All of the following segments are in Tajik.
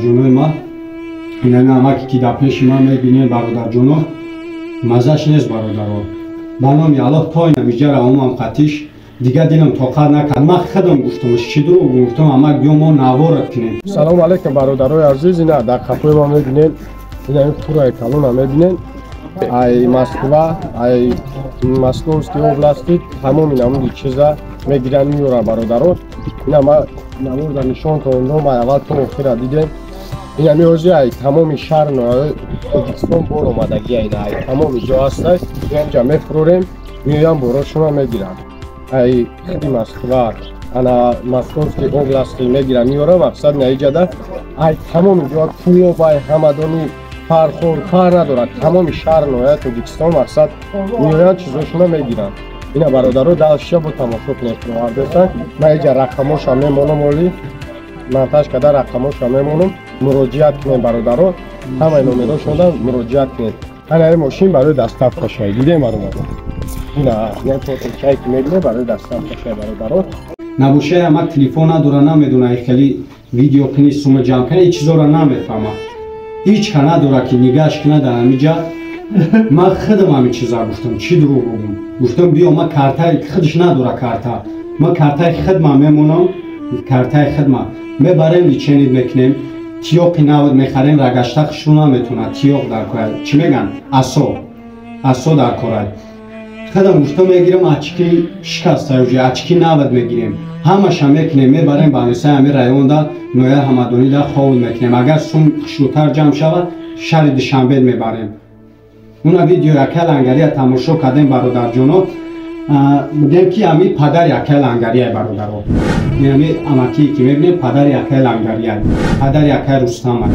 Бародарҷонои ма, инами амаке ки дар пеши ман мебинед, бародарҷоно, маззаш нест, бародаро. Ба номи Аллоҳ, то инамиҷара омам қатиш, дигар дилам тоқат накард. Ман худам гуфтамш, чӣ дурӯғ гуфтам, амак биё мо наворат кунем. Салому алейкум, бародарои азиз. Ина дар қафои ма мебинед, ина фураи калона мебинед, ай Москва, ай Московский области тамоми намуди чиза мегиранд, меёранд, бародаро. Ина ма намурда нишонтон дом, ай аввал то охира дидем. Ина меози ай тамоми шаҳр Тоҷикистон бор омадагӣ, ай тамоми ҷо ҳастай. Инҷа мефурорем, меоям, борошона мегиранд, ай худи Москва, ана Московский области мегиранд, меёранд. Мақсад наиҷада ай тамоми ҷо, Кӯлоб, ай Ҳамадонӣ, Фархор, фар надорад, тамоми шаҳр ноҳияи Тоҷикистон мақсад меоянд, чизошона мегиранд. Ина бародаро, дальше бо тамошо кунед, фуровардесан. Ман иҷа рақамоша мемонам, оли монтаж карда рақамоша мемонам, муроҷиат кунед, бародаро, ҳамаи номерошонда муроҷиат кунед. Ана ин мошин барои доставка шай, дидем, бародаро. Ина чай ки мебинед, барои доставка шай, бародаро. Набошаи амак телефон надора, намедона хеле видео кунӣ, сума ҷамъ кунӣ, ин чизоро намефаҳма. Ҳеҷ ка надора ки нигаҳш кунад дар ҳамиҷа. Ман худам ҳамин чиза гуфтам, чӣ дурӯғ гуфтам. Гуфтам биё, ман картаи худаш надора карта. Ман картаи худма мемонам, картаи худма. Мебарем, лечение мекунем, тиёқи навд мехарем, рагашта хушрӯ наметавонад, тиёқ дар кора. Чӣ меган? Асо. Асо дар кора. Худам гуфтам мегирам, очки шикаста уже, очки навд мегирем. Ҳамаша мекунем, мебарем ба мисаи ҳамин районда, ноҳияи Ҳамадонида ховул мекунем. Агар сум хушрӯтар ҷамъ шавад, шаҳри Душанбе мебарем. Уна видео якай лангария тамошо кардем, бародарҷоно. Мегӯем ки ҳами падари якай лангарияй, бародаро. Ҳами амакие ки мебинем, падари якай лангарияй, падари якай Рустама.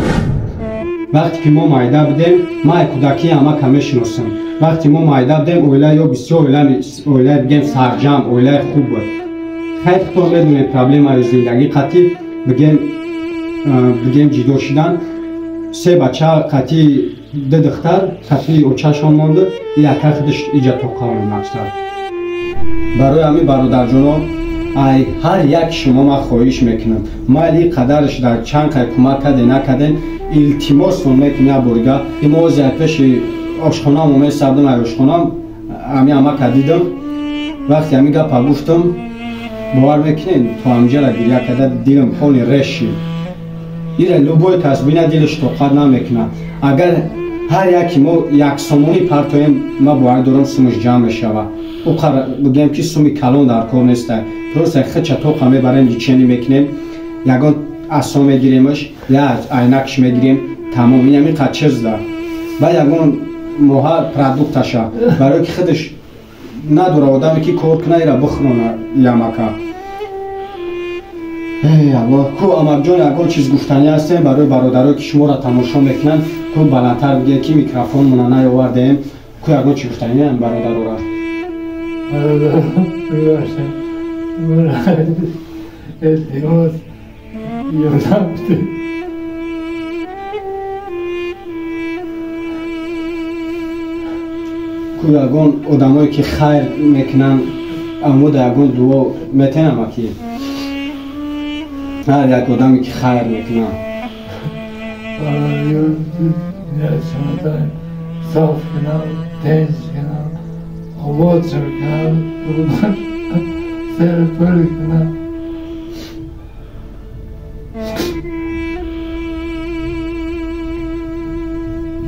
Вақте ки мо майда будем, ман кӯдакии амака мешиносам. Вақте мо майда будем, оила ё бисёр оилаи бигем сарҷамъ, оилаи хуб буд. Хайр, худтон медонед, проблемаи зиндагӣ қатъи бигем ҷидо шудан. Се бача қатъи ду духтар қатъи очашон монду, яка худаш иҷа тоқа мақсад. Барои ҳамин, бародарҷоно, ай ҳар як шумо ман хоҳиш мекунам, майли қадарш дар чанд қай кӯмак кардем, накардем, илтимостон мекунем як борига. Мо ози ай пеши ошхонаам месабдам, ай ошхонаам ҳамин амака дидам. Вақте ҳамин гапа гуфтам, бовар мекунед, то ҳамҷара гиря карда дилам ҳоли реш шид. Ира любой кас бина, дилаш тоқат намекунад. Агар ҳар яке мо як сомонӣ партоем, ман бовар дорам, сумаш ҷамъ мешавад. Бигӯем ки суми калон дар кор неста. Просто хича тоқа мебарем, лечение мекунем, ягон асо мегиремаш, я айнакш мегирем, тамом. Ин ҳамин қад чиз да. Баъд ягон моҳа продукташа, барои ки худаш надора одаме ки кор куна, ира бихӯрона ямака. Эй Аллоҳ, ку амакҷон, ягон чиз гуфтанӣ ҳастем барои бародарое ки шуморо тамошо мекунанд, ку баландтар бигӯед ки микрофонмона наёвардаем, ку ягон чиз гуфтанӣ ам бародарора. Ку ягон одамое ки хайр мекунанд, аммо да ягон дуо метен амаки. Ҳар як одаме ки хайр мекунад. Соф кунам, тинч кунам, обод кунам, сер пур кунам.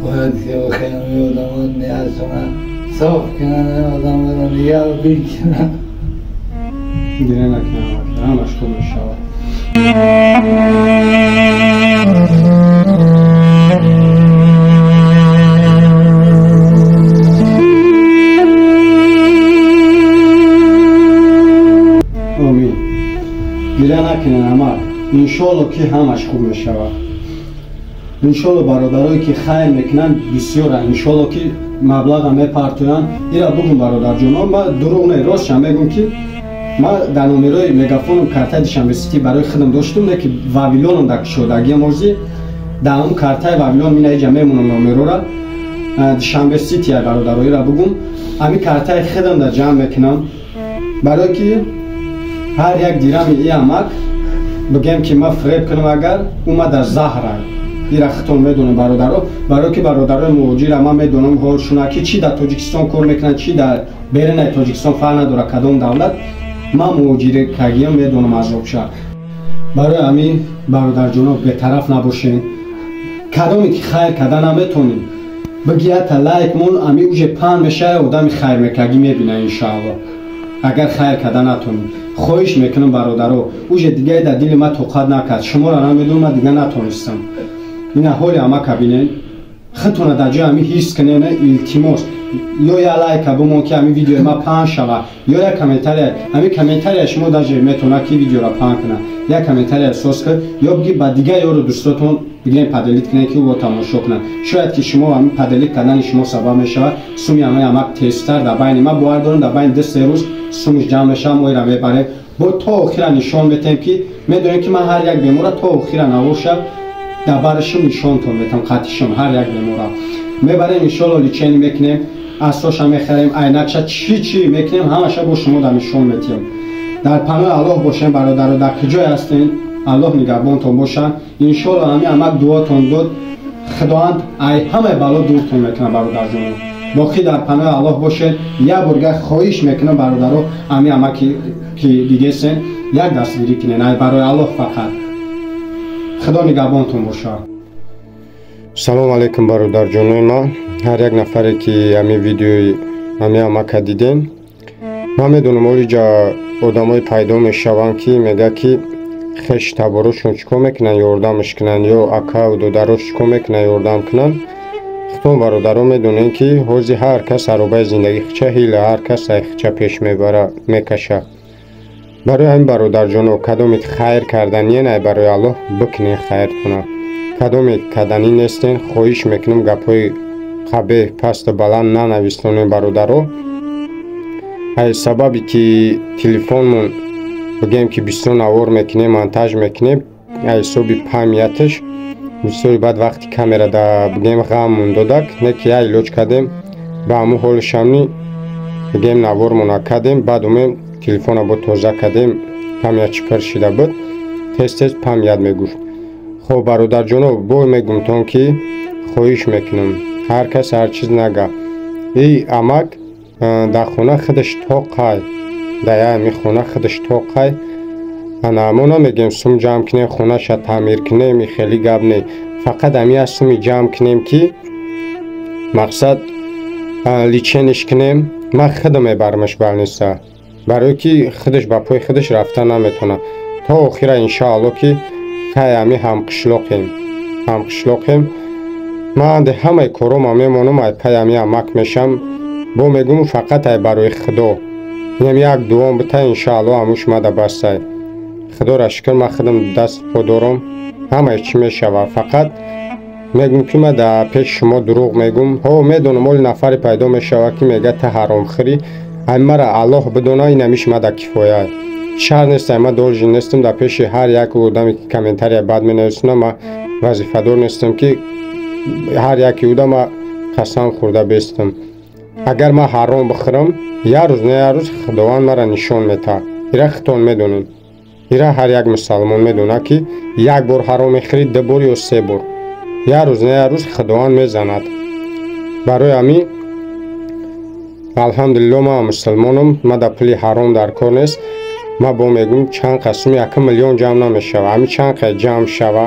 Бояд ки охирами одамон ниятшона соф кунанд, одамонро нигоҳ бикунанд. Гиря накунам, ҳамаш хуб мешавад. Омин. Гиря накунед, амак. Иншоалло ки ҳамаш хуб мешавад. Иншоалло бародарое ки хайр мекунанд бисёранд, иншоалло ки маблаға мепартоянд. Ира бугум, бародарҷоно, ман дурӯғ не, ростша мегӯм ки ман дар номерои мегафоном картаи Душанбе Сити барои худам доштум, не ки Вавилоном дар кушодагиам озӣ, дар ҳамун картаи Вавилон мина иҷа мемонам номерора Душанбе Сити, ай бародаро, ира бугум, ҳамин картаи худам дар ҷамъ мекунам, барое ки ҳар як дирами и амак Бигем ки ман фиреб кунам, агар ӯ ма дар заҳрай. Ира хитон медонам бародаро, барое ки бародарои муҳоҷира ман медонам ҳолшуна, ки чӣ дар Тоҷикистон кор мекунанд, чӣ дар берунаи Тоҷикистон, фарқ надорад кадом давлат, ман муҳоҷири кагиям медонам азобша. Барои ҳамин бародарҷоно бетараф набошем. Кадоме ки хайр карда наметонем, бигията лайк мон, ами уже пан мешава, одами хайр мекагӣ мебина иншаалло. Агар хайр карда натонем, хоҳиш мекунам бародаро, уже дигаи дар дили ман тоқат накард, шуморо намедонам, ман дига натонистам. Ина ҳоли амака бинен, худтона дар ҷои ҳамин ҳис кунен, илтимос, ё я лайка бимон ки ҳамин видеои ма паҳн шава, ё як комментария, ҳамин комментария шумо даже метавонад ки видеоро паҳн кунад, як комментария соз кун, ё биги ба дигар ёру дӯстотон бигирем поделить кунед ки ӯ тамошо кунад. Шояд ки шумо ҳамин поделить кардани шумо сабаб мешавад суми ҳамаи амак тезтар дар байни ман бовар дорам, дар байни 2-3 рӯз сумиш ҷамъ мешавад, мо ира мебарем, бо то охира нишон метаҳем ки медонем ки ман ҳар як бемора то охира навоша дар барашум нишонтон метам, қатишум ҳар як бемора мебарем, иншоалло лечение мекунем, асоша мехарем, айнакша чӣ чӣ мекунем, ҳамаша бо шумо дар нишон метиҳем. Дар паноҳи Аллоҳ бошем бародаро, дар куҷое ҳастен Аллоҳ нигаҳбонтон бошад. Иншоалло ҳамин амак дуотон дод, Худованд ай ҳамаи бало дуртон мекунад бародарҷоно. Боқӣ дар паноҳи Аллоҳ бошед. Як борга хоҳиш мекунам бародаро, ҳамин амаки ки дидесен як дастгирӣ кунен, ай барои Аллоҳ фақат. Худо нигаҳбонтон бошад. Салом алейкум бародарҷонои ман. Ҳар як нафаре ки ҳамин видеои ҳамин амака дидем, ман медонам олиҷа одамое пайдо мешаванд ки мегӯяд ки хеш таборошон чӣ кор мекунанд, ёрдамш кунанд, ё акаву додарош чӣ кор мекунанд, ёрдам кунанд. Худтон бародаро медонем ки ҳозир ҳар кас аробаи зиндагӣ хича ҳила, ҳар кас ай хича пеш мебара, мекаша. Барои ҳамин бародарҷоно, кадомет хайр карданиен, ай барои Аллоҳ бикунен хайртона. Кадомет карданӣ нестен, хоҳиш мекунам гапҳои қабеҳ пасту баланд нанависонем бародаро. Ай сабаби ки телефонмон бигем ки бисёр навор мекунем, монтаж мекунем, ай ҳисоби памяташ бисёри баъд вақти камера да бигем ғаммон додак, не ки я илоҷ кардем ба ҳамун ҳолишамни бигем навормона кардем, баъд умем телефона бо тоза кардем, память чӣ пир шида буд, тез-тез память мегуфт. Хоб бародарҷоно, бой мегумтон ки хоҳиш мекунам ҳар кас ҳар чиз нага. И амак дар хона худаш тоқай, дар ҳамин хона худаш тоқай. Ана мо намегем сум ҷамъ кунем, хонаша таъмир кунем, и хеле гап не. Фақат ҳамин як суми ҷамъ кунем ки мақсад лечение кунем. Ман худам мебарамаш больница, барое ки худаш ба пои худаш рафта наметавонад. То охира иншоалло ки хай ҳамин ҳамқишлоқем, ҳамқишлоқем. Ман ҳамаи корома мемонам, ай пай ҳамин амак мешам, бо мегӯм фақат ай барои Худо. Инам як дуом бита, иншоалло ҳамуш мада бастай. Худоро шукр, ман худам даст по дорам, ҳамаи чӣ мешава. Фақат мегӯм ки ман дар пеши шумо дурӯғ мегӯм. Ҳо медонам оли нафаре пайдо мешавад ки мегӯяд та ҳаромхӯрӣ. Ай мара Аллоҳ бидона, инамиш мада кифоя. Шар нест, ай ман должен нестам дар пеши ҳар як одаме ки комментария бад менависонам, ман вазифадор нестам ки ҳар яке уда ман қасам хӯрда бестам. Агар ман ҳаром бихӯрам, як рӯз не як рӯз Худованд мара нишон метаҳад. Ира худтон медонед. Ира ҳар як мусалмон медонад ки як бор ҳаром мехӯрӣ, ду бор ё се бор, як рӯз не як рӯз Худованд мезанад. Барои ҳамин алҳамдулилло ман мусулмонам, ман дар пули ҳаром дар кор нест. Ман бо мегӯм чанд қа суми 1 миллион ҷамъ намешава, ҳамин чанд қа ҷамъ шава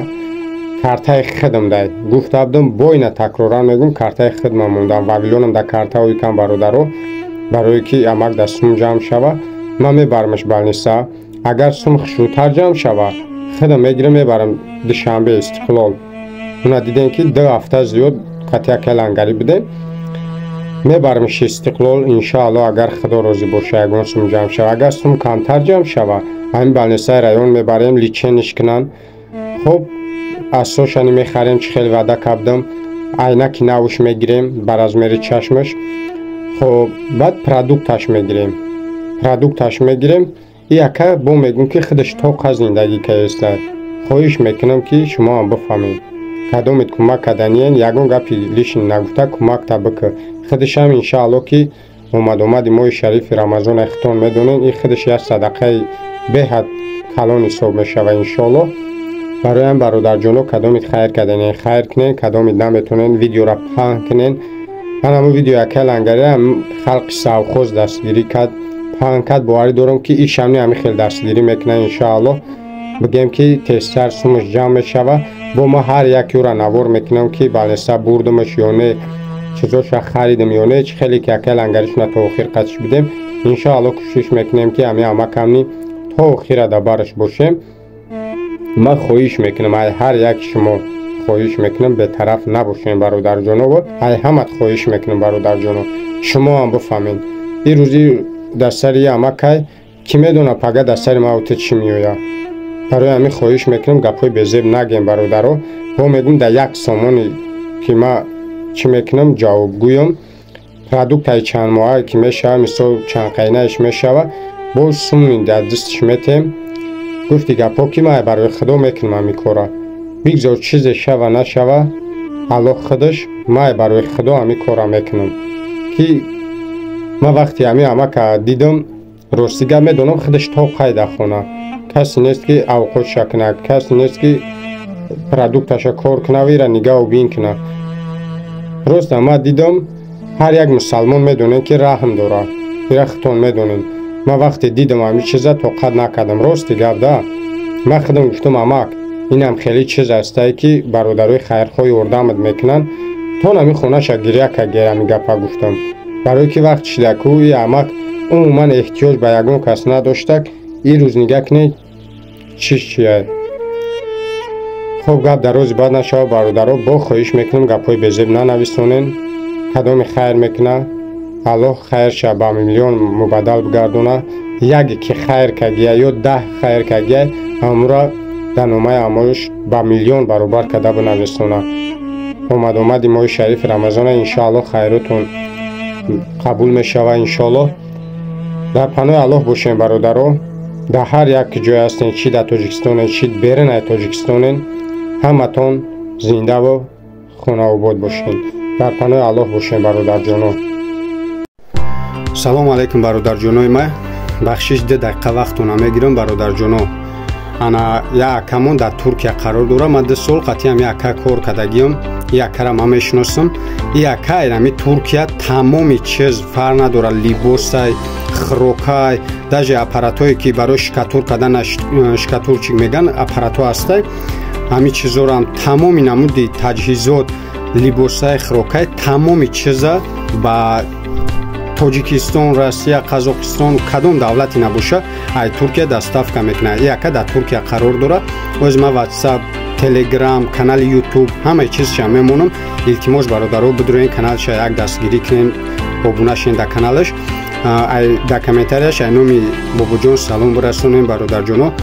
картаи худам дай гуфта будам, бойна такроран мегӯм картаи худман мондам, вавилонам дар картаҳои кам бародаро, барое ки амак дар сум ҷамъ шава ман мебарамаш больница. Агар сум хушрӯтар ҷамъ шава худам мегирам мебарам Душанбе Истиқлол. Уна дидем ки 2 ҳафта зиёд қатъия калангарӣ будем, мебарамш Истиқлол иншоалло, агар Худо розӣ боша ягон сум ҷамъ шава. Агар сум камтар ҷамъ шава ҳамин больницаи район мебарем, лечение кунанд. Хоб асошани мехарем, чӣ хеле ваъда кардам, айнаки навш мегирем ба размери чашмаш. Хоб баъд продукташ мегирем, продукташ мегирем. И яка бо мегӯм ки худаш тоқа зиндагӣ кардааст. Хоҳиш мекунам ки шумо ҳам бифаҳмед, кадомет кӯмак карданиен, ягон гапи лишний нагуфта кӯмакта бикӯ. Худашам иншоалло ки омад-омади моҳи шарифи Рамазон худтон медонед, ин худаш як садақаи беҳад калон ҳисоб мешава иншоаллоҳ. Бароям бародарҷоно, кадомит хайр кардане хайр кунен, кадомит наметонен видеора паҳн кунен. Ман ҳамун видео якай лангари халқи совхоз дастгирӣ кард, паҳн кард. Боварӣ дорам ки ишамни ҳамин хел дастгирӣ мекунад иншоаллоҳ. Бигем ки тезтар сумаш ҷамъ мешава. Бо ма ҳар як юра навор мекунам ки балеса бурдумаш ё не, чизоша харидам ё не, чӣ хеле ки якай лангаришона то охир қатиш бидем. Иншоаллоҳ кӯшиш мекунем ки ҳамин амакамни то охира дар бараш бошем. Ман хоҳиш мекунам, ай ҳар як шумо хоҳиш мекунам, бетараф набошем бародарҷоно. Ай ҳамат хоҳиш мекунам бародарҷоно, шумо ҳам бифаҳмед. Ин рӯзи дар сари амакай ки медона пага дар сари ма ту чӣ меояд. Барои ҳамин хоҳиш мекунам, гапҳои безеб нагем бародаро. Бо мегӯм дар як сомоне ки ма чӣ мекунам ҷавобгӯям, продуктаи чанд моҳае ки мешава, мисол чанд қайнааш мешава, боз суми дар дастиш метем. Гуфти гапҳо ки ман барои худо мекунам ҳамин кора, бигзор чизе шава нашава, аллоҳ худаш, ман барои худо ҳамин кора мекунам. Ки ман вақте ҳамин амака дидам, рости гап медонам худаш то қай дар хона, касе нест ки авқотша кунад, касе нест ки продукташа кор кунад ва ира нигаҳу бин кунад. Просто ман дидам, ҳар як мусалмон медонем ки раҳм дорад, ира худтон медонем. Ман вақте дидам ҳамин чиза тоқат накардам, рости гап да. Ман худам гуфтам амак, инам хеле чиз ҳастае ки бародарои хайрхоҳ ёрдамат мекунанд. То ҳамин хонаша гиря кард, ҳамин гапа гуфтам. Барое ки вақт шида ку и амак умуман эҳтиёҷ ба ягон кас надоштак. Ин рӯз нигаҳ кунед чиз чия. Хоб гап дар рӯзи бад нашава бародаро. Бо хоҳиш мекунам гапҳои безеб нанависонен. Кадоме хайр мекунад, аллоҳ хайрша ба миллион мубаддал бигардона. Яке ки хайр кардия ё 10 хайр кардия, ҳамура дар номаи аъмолш ба миллион баробар карда бинависона. Омад-омади моҳи шарифи Рамазона иншоаллоҳ хайротон қабул мешава иншоаллоҳ. Дар паноҳи аллоҳ бошем бародаро. Дар ҳар як ҷой ҳастен, чӣ дар Тоҷикистонен, чӣ берун аз Тоҷикистонен, ҳаматон зиндаву хонаобод бошен. Дар паноҳи аллоҳ бошем бародарҷоно. Салом алейкум бародарҷонои ман. Бахшиш 2 дақиқа вақтона мегирам бародарҷоно. Ана як акамон дар Туркия қарор дорад. Ман 2 сол қатъиам як ака кор кардагиам. Ин акара ман мешиносам. Ин ака ами Туркия тамоми чиз фарқ надорад, либосай, хӯрокай, даже аппаратҳое ки барои шикатур кардан шикатурчик меган, аппаратҳо ҳастай. Ҳамин чизорам тамоми намуди таҷҳизот, либосай, хӯрокай, тамоми чиза ба Тоҷикистон, Россия, Қазоқистон, кадом давлате набоша, ай Туркия доставка мекунад. Ин ака дар Туркия қарор дорад. Оз ман WhatsApp, Telegram, канали YouTube ҳамаи чизша мемонам. Илтимос бародаро, бидурен каналша як дастгирӣ кунен, обуна шен дар каналаш. Дар комментарияш ай номи Бобоҷон салом бирасонем бародарҷоно.